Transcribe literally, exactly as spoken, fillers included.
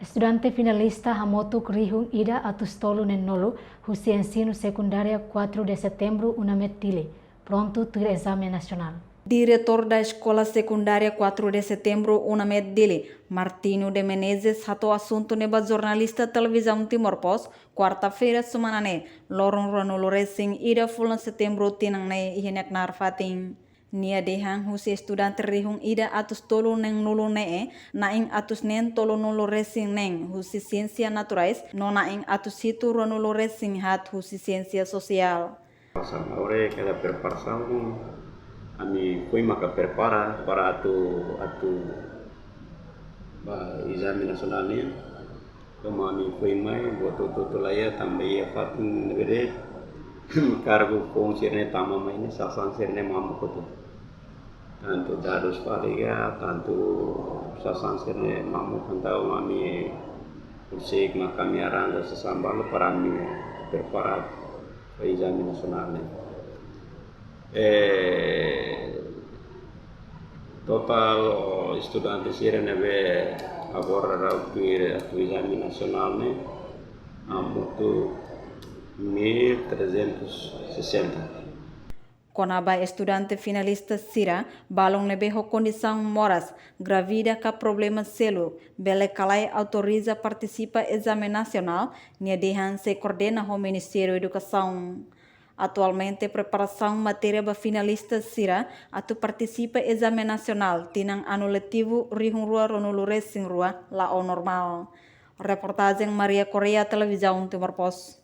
Estudante finalista hamutuk rihun ida atus tolu neen-nulu husi ensinu sekundária quatro de Setembro UNAMED Dili, prontu tuir ezame nasionál. Diretór da Eskola Sekundária quatro de Setembro UNAMED Dili, Martinho de Menezes, hato'o asuntu ne'e ba jornalista Televizaun Timor Post, kuarta-feira semana ne'e, loron ruanulu resin ida fulan Setembro tinan ne'e iha nia knaar fatin. Nia dehan husi estudante rihun ida atus tolu neen-nulu ne'e, na'in atus neen tolunulu resin neen husi Siénsia Naturais, no na'in atus hitu ruanulu resin haat husi Siénsia Sosiál. Pasaun agora kada preparasaun, ami foin maka prepara para atu, atu ba ezame nasionál nian. Tanba ami foin mai, buat hotu-hotu laiha, tanba iha fatin ne'ebé kargu foun sira-ne'e tama mai ne'e, sasán sira-ne'e mamuk hotu. Tantu dadus fali ka, tantu sasán sira-ne'e mamuk, entaun ami husik maka ami arranja sasán balu para ami prepara ba ezame nasionál ne'e. Eh, totál, oh, estudante sira ne'ebé agora daudaun atu ezame nasionál ne'e hamutuk mil trezentos e sessenta. Kona-ba estudante finalista sira, balun ne'ebé ho kondisaun moras, grávida ka problema seluk, bele ka lae autoriza partisipa ezame nasionál, nia dehan sei koordena ho Ministériu Edukasaun. Atualmente preparasaun matéria ba finalista sira atu partisipa ezame nasionál tinan anu letivu rihun rua ruanulu resin rua la'o normál. Reportajen Maria Correia, Televizaun Timor Post.